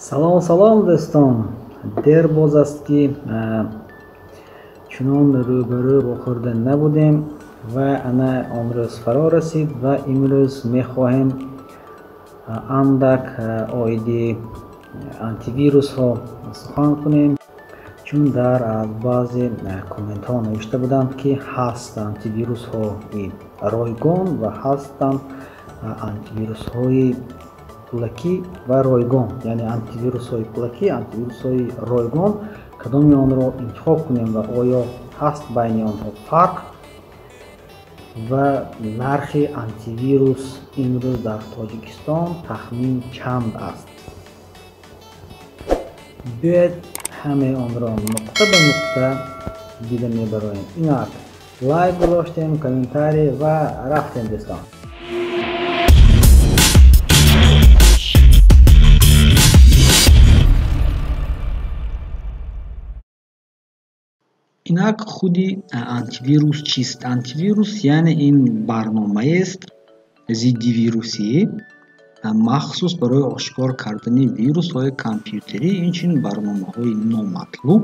Салом, салом, дӯстон. Дер боз аст, ки чунон рӯбарӯ вохӯрда набудем ва ана он рӯз фаро расид ва имрӯз мехоҳем андак оиди антивирусҳо сухан кунем, чун дар баъзе комментҳо навишта буданд, ки ҳаст антивирусҳои ройгон ва ҳастанд антивирусҳои пулакӣ ва ройгон, яъне антивирусҳои пулакӣ, антивирусҳои ройгон, кадоми онро интихоб кунем ва оё ҳаст байни онҳо фарқ ва нархи антивирус имрӯз дар Тоҷикистон тахмин чанд аст. Биёед, ҳамаи онро нуқта ба нуқта дида мебароем. Инак, лайк гузоштем, комментарий ва рафтем, дӯстон. Инак, худи антивирус чист? Антивирус яъне ин барномаест зиддивирусӣ, махсус барои ошкор кардани вирусҳои компютерӣ, инчунин барномаҳои номатлуб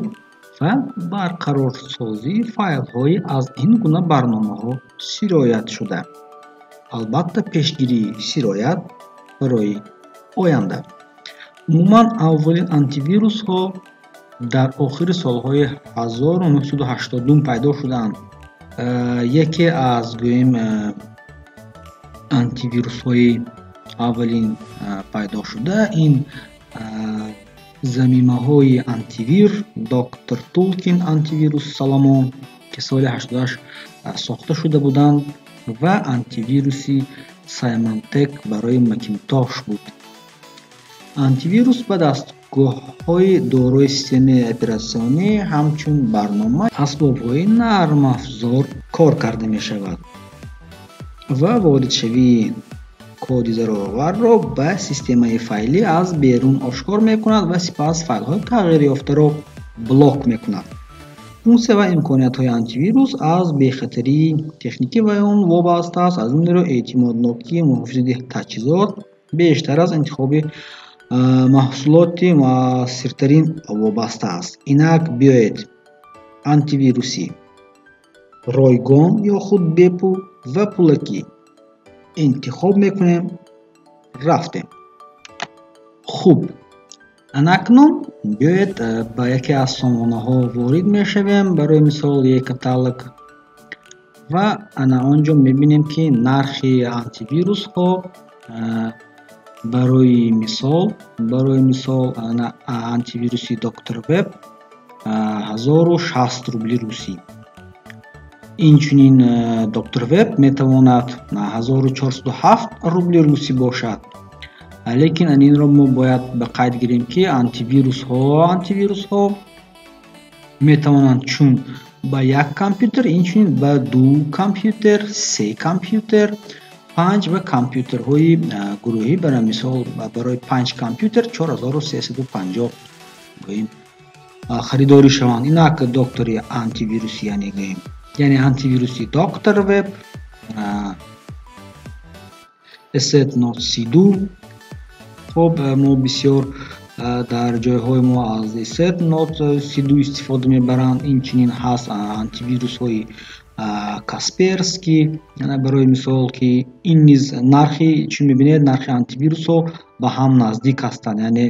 ва барқарорсозии файлҳои аз ин гуна барномаҳо сироятшуда, албатта пешгирии сироят барои оянда. Умуман, аввалин антивирусҳо дар охири солҳои 1980 пайдо шуданд. Яке аз, гӯем, антивирусҳои аввалин пайдошуда ин замимаҳои антивир Доктор Тулкин, антивирус Соломон, ки соли 88 сохта шуда буданд, ва антивируси Саймантек барои Макинтош буд. Антивирус ба дастгоҳҳои дорои системаи оператсионӣ ҳамчун барнома асбобҳои нармафзор кор карда мешавад ва воридшавии коди зарароварро ба системаи файлӣ аз берун ошкор мекунад ва сипас файлҳои тағйирёфтаро блок мекунад. Функсия ва имкониятҳои антивирус аз бехатарии техникӣ ва он вобаста аст. Аз ин рӯ эътимоднокии муҳофизати таҷҳизот бештар аз интихоби маҳсулоти муассиртарин вобаста аст. Инак, биёед, антивируси ройгон ё худ бепул ва пулакӣ интихоб мекунем. Рафтем. Хуб, анакнун биёед, ба яке аз сомонаҳо ворид мешавем, барои мисол е-каталог, ва ана он ҷо мебинем, ки нархи антивирусҳо, барои мисол, антивируси Доктор Веб 1060 рубли русӣ. Инчунин Доктор Веб метавонад 1407 рубли русӣ бошад. Лекин инро мо бояд ба қайд гирем, ки антивирусҳо метавонанд чун ба як компютер, инчунин ба ду компютер, се компютер, панҷ ва компютерҳои гурӯҳӣ, барои мисол, барои панҷ компютер 4350, гӯем, харидорӣ шаванд. Инак, доктори антивируси, яъне, гӯем, яъне антивируси Доктор Веб, ESET NOD32. Хуб, мо бисёр дар ҷойҳои мо аз ESET NOD32 истифода мебаранд. Инчунин ҳаст антивирусҳои Касперский, барои мисол, ки ин низ нархи, чун мебинед, нархи антивирусҳо ба ҳам наздик ҳастанд. Яъне,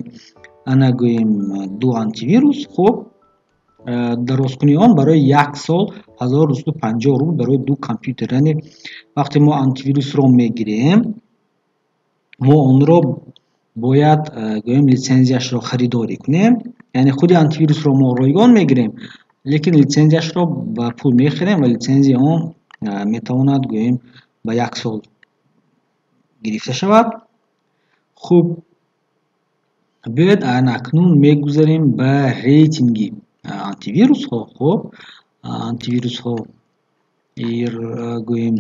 ана, гӯем, ду антивирус, хуб, дарозкунии он барои як сол 1250 рубл барои ду компютер. Яъне вақте мо антивирусро мегирем, мо онро бояд, гӯем, литсензияшро харидорӣ кунем. Яъне худи антивирусро мо ройгон мегирем, лекин литсензияшро ба пул мехарем ва литсензияи он метавонад, гӯем, ба як сол гирифта шавад. Хуб, биёед, акнун мегузарем ба рейтинги антивирусҳо. Хуб, антивирусҳо, гӯем,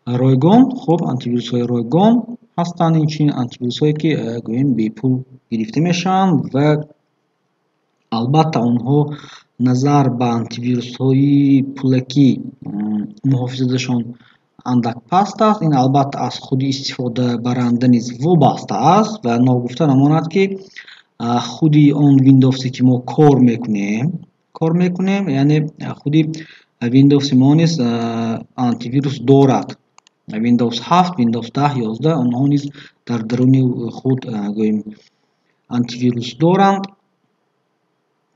ройгон. Хуб, антивирусҳои ройгон ҳастанд, инчунин антивирусҳое, ки, гӯем, бепул гирифта мешаванд ва албатта онҳо назар ба антивирусҳои пулакӣ муҳофизаташон андак паст аст. Ин албатта аз худи истифодабаранда низ вобаста аст ва ногуфта намонад, ки худи он Windows, ки мо кор мекунем, яъне худи Windows мо низ антивирус дорад. Windows 7, Windows 10, 11, онҳо низ дар даруни худ, гӯем, антивирус доранд,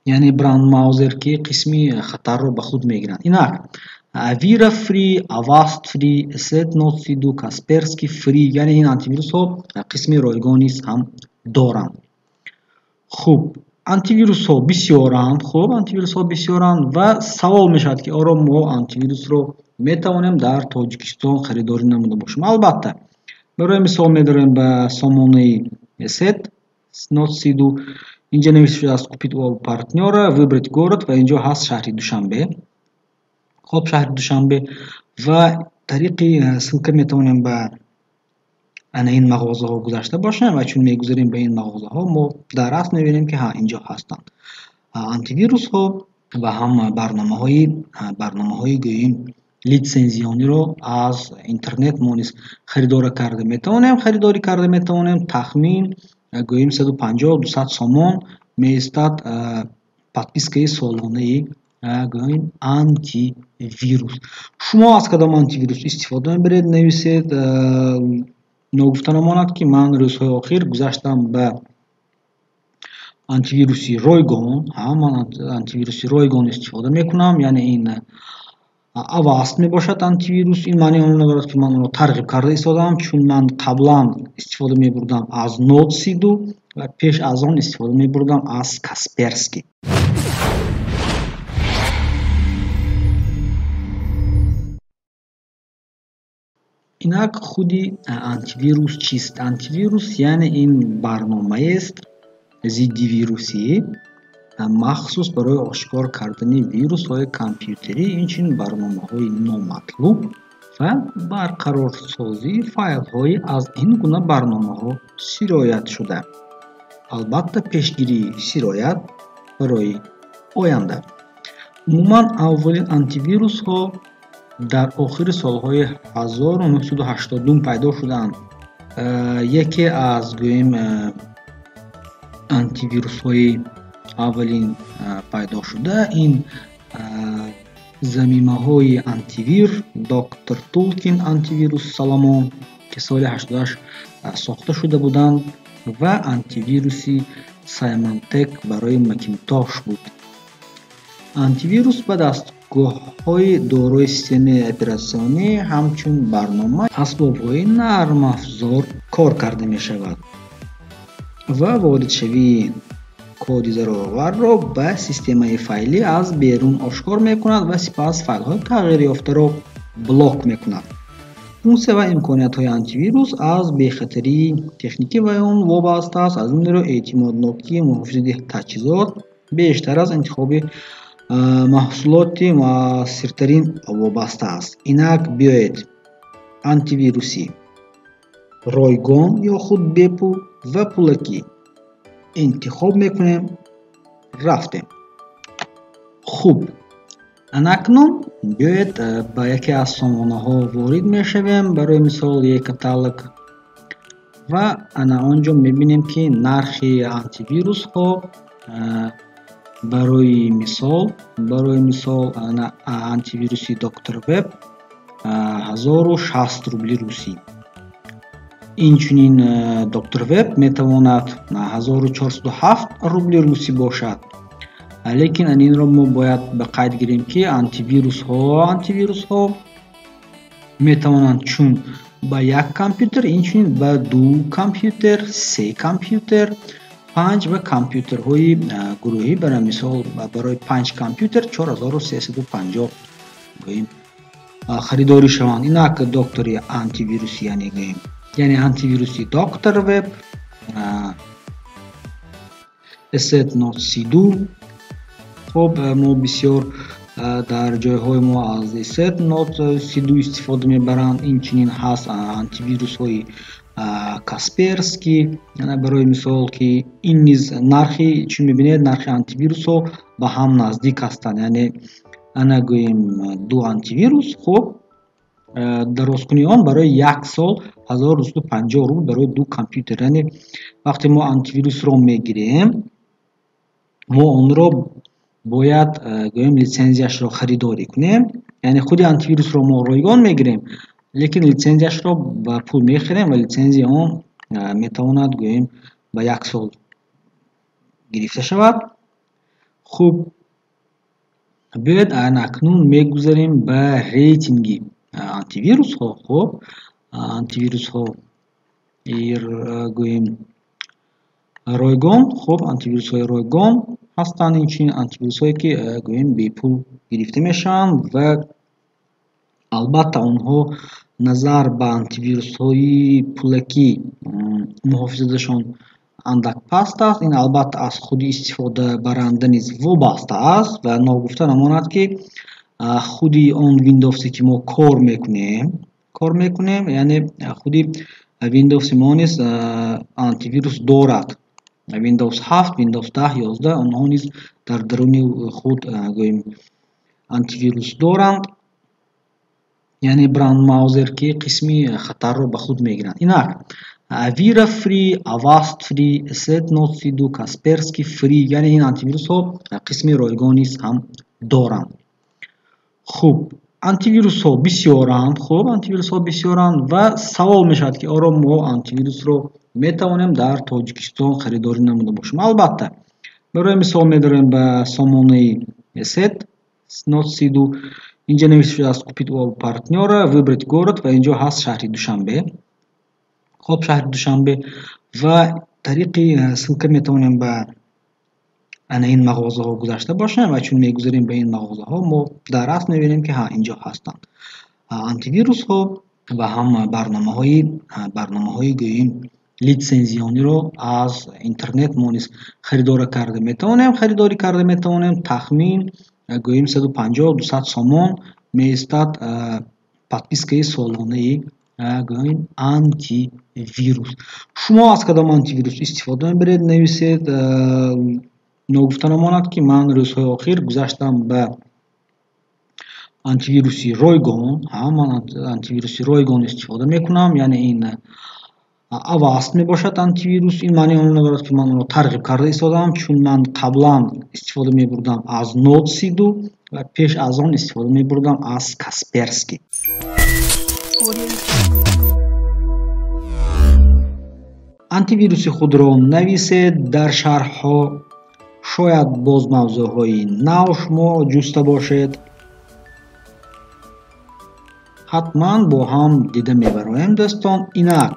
яъне брандмаузер, ки қисми хатарро ба худ мегиранд. Инак, Avira Free, Avast Free, ESET NOD32, Kaspersky Free, яъне ин антивирусҳо қисми ройгон низ ҳам доранд. Хуб, антивирусҳо бисёранд. Хуб, антивирусҳо бисёранд ва савол мешавад, ки оро мо антивирусро метавонем дар Тоҷикистон харидорӣ намуда бошем? Албатта, барои мисол медорем ба сомонаи ESET NOD32. Инҷа навишта шудааст: «Купить у партнёра», «Выбрать город», ва инҷо ҳаст шаҳри Душанбе. Хоб, шаҳри Душанбе ва тариқи ссылка метавонем ба ана ин мағозаҳо гузашта бошем. Ва чун мегузарем ба ин мағозаҳо, мо дар асл мебинем, ки ҳа, инҷо ҳастанд антивирусҳо ва ҳам барномаҳои, гӯем, литсензиониро аз интернет мо низ харидорӣ карда метавонем. Тахмин, гӯем, 150, 200 сомон меистад подпискаи солонаи, гӯем, антивирус. Шумо аз кадом антивирус истифода мебаред, нависед. Ногуфта намонад, ки ман рӯзҳои охир гузаштам ба антивируси ройгон. Ҳа, ман антивируси ройгон истифода мекунам, яъне ин Avast мебошад антивирус. Ин маънии онро надорад, ки ман онро тарғиб карда истодаам, чун ман қаблан истифода мебурдам аз NOD32 ва пеш аз он истифода мебурдам аз Касперский. Инак, худи антивирус чист? Антивирус, яъне ин барномаест зиддивирусӣ, махсус барои ошкор кардани вирусҳои компютерӣ, инчунин барномаҳои номатлуб ва барқарорсозии файлҳои аз ин гуна барномаҳо сироятшуда. Албатта, пешгирии сироят барои оянда. Умуман, аввалин антивирусҳо дар охири солҳои 1980 пайдо шуданд. Яке аз, гӯем, антивирусҳои аввалин пайдошуда ин замимаҳои антивир Доктор Тулкин, антивирус Соломон, ки соли 88 сохта шуда буданд, ва антивируси Symantec барои Макинтош буд. Антивирус ба дастгоҳҳои дорои системаи оператсионӣ ҳамчун барнома, асбобҳои нармафзор кор карда мешавад ва воридшавии коди зарароварро ба системаи файлӣ аз берун ошкор мекунад ва сипас файлҳои тағйирёфтаро блок мекунад. Функсия ва имкониятҳои антивирус аз бехатарии техникӣ ва он вобаста аст. Аз ин рӯ эътимоднокии муҳофизати таҷҳизот бештар аз интихоби маҳсулоти муассиртарин вобаста аст. Инак, биёед антивируси ройгон ё худ бепул ва пулакӣ интихоб мекунем. Рафтем. Хуб, анакнун биёед ба яке аз сомонаҳо ворид мешавем, барои мисол е-каталог, ва ана он ҷо мебинем, ки нархи антивирусҳо, барои мисол, антивируси Доктор Веб 1060 рубли русӣ. Инчунин Доктор Веб метавонад 1407 рубли русӣ бошад. Лекин инро мо бояд ба қайд гирем, ки антивирусҳо метавонанд чун ба як компютер, инчунин ба ду компютер, се компютер, панҷ ва компютерҳои гурӯҳӣ. Барои мисол, барои панҷ компютер 4350, гӯем, харидорӣ шаванд. Инак, доктори антивируси, яъне, гӯем, яъне антивируси Доктор Веб, ESET NOD32. Хуб, мо бисёр дар ҷойҳои мо аз ESET NOD32 истифода мебаранд. Инчунин ҳаст антивирусҳои Касперский, барои мисол, ки ин низ нархи, чун мебинед, нархи антивирусҳо ба ҳам наздик ҳастанд. Яъне ана, гӯем, ду антивирус, хуб. Дарозкунии он барои як сол 1250 рубл барои ду компютер. Яъне вақте мо антивирусро мегирем, мо онро бояд, гӯем, литсензияшро харидорӣ кунем. Яъне худи антивирусро мо ройгон мегирем, лекин литсензияшро ба пул мехарем ва литсензияи он метавонад, гӯем, ба як сол гирифта шавад. Хуб, биёед акнун мегузарем ба рейтинги антивирусҳо. Хуб, антивирусҳо, гӯем, ройгон. Хуб, антивирусҳои ройгон ҳастанд, инчунин антивирусҳое ки, гӯем, бепул гирифта мешаванд ва албатта онҳо назар ба антивирусҳои пулакӣ муҳофизаташон андак паст аст. Ин албатта аз худи истифодабаранда низ вобаста аст ва ногуфта намонад, ки худи он Виндовсе ки мо кор мекунем, яъне худи Виндовси мо низ антивирус дорад. Windows 7, Windows 10, 11, онҳо низ дар даруни худ, гӯем, антивирус доранд, яъне брандмаузер, ки қисми хатарро ба худ мегиранд. Инак, Avira Free, Avast Free, ESET Nord Kaspersky Free, яъне ин антивирусҳо қисми ройгон низ ҳам доранд. Хуб, антивирусҳо бисёранд. Хуб, антивирусҳо бисёранд ва савол мешавад, ки оро мо антивирусро метавонем дар Тоҷикистон харидорӣ намуда бошем? Албатта, барои мисол медорем ба сомонаи ESET Nord. Инҷа навишта шудааст «Купить у партнёра», «Выбрать город» ва инҷо ҳаст шаҳри Душанбе. Хоб, шаҳри Душанбе ва тариқи ссылка метавонем ба ана ин мағозаҳо гузашта бошем ва чун мегузарем ба ин мағозаҳо, мо дар асл мебинем, ки ҳа, инҷо ҳастанд антивирусҳо ва ҳам барномаҳои, гӯем, литсензиониро аз интернет мо низ харидорӣ карда метавонем. Тахмин, гӯем, 150-200 сомон меистад подпискаи солонаи, гӯем, антивирус. Шумо аз кадом антивирус истифода мебаред, нависед. Ногуфта намонад, ки ман рӯзҳои охир гузаштам ба антивируси ройгон. Ҳа, ман антивируси ройгон истифода мекунам, яъне ин Аваст мебошад антивирус. Ин маънии онро надорад, ки ман онро тарғиб карда истодаам, чун ман қаблан истифода мебурдам аз Нод 32 ва пеш аз он истифода мебурдам аз Касперский. Антивируси худро нависед дар шарҳҳо. Шояд боз мавзӯъҳои нав шумо ҷуста бошед. Ҳатман бо ҳам дида мебароем, дӯстон. Инак,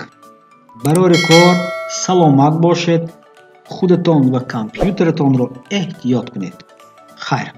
барори кор, саломат бошед, худатон ва компютератонро эҳтиёт кунед. Хайр.